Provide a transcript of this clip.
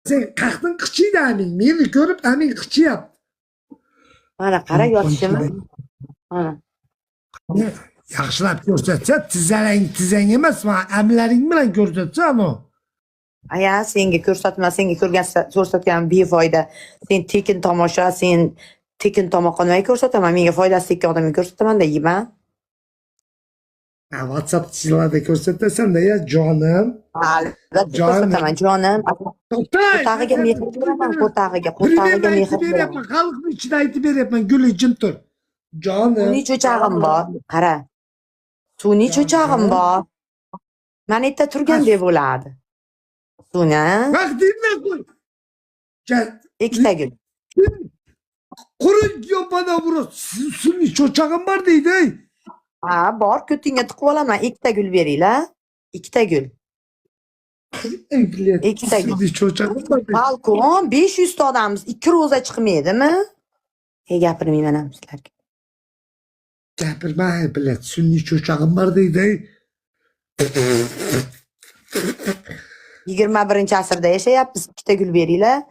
Sen qaqdin qichiydi aming. Meni ko'rib aming qichiyapti. Mana qara yotishimni. Mana. Yaxshilab ko'rsatsa, tizzalang tizzang emas, mana amlaring bilan ko'rsatsa anu. Aya, senga ko'rsatma, senga ko'rgan ko'rsatganim befoyda. Sen tekin tomosha, sen tekin tomoqqa nimaga ko'rsataman? Menga foydasi tekkan odamga ko'rsataman-da, yeyman. Ha, WhatsAppchilarda ko'rsatasan-da ya jonim. Albatta Jonim. ko'rsataman, jonim. To'xtang. Qo'tag'iga mehr beraman, qo'tag'iga, qo'tag'iga Примерно mehr aytib beraman. beryapman, xalqni ichida aytib beryapman. Guli jim tur. Jonim. Sun'iy cho'chag'im bor, qara. Sun'iy cho'chag'im bor. Mana yerda turgandek bo'ladi. Suni Vaqtingni qo'y. Ikkita gul. Quruq yopana в рот. Sun'iy cho'chag'im bor deydi, ey. Ha, bor, ko'tingga tiqib olaman. Ikkita gul beringlar. Ikkita gul. Ey, блядь. Ikkita gul. Sun'iy cho'chag'im bor deydi. Balkon 500 ta odammiz. Ikki ro'za chiqmaydimi? E, gapirmayman ham sizlarga. Gapirma, блядь. Sun'iy cho'chag'im bor deydi, ey. 21-asrda yashayapmiz. Ikkita gul beringlar.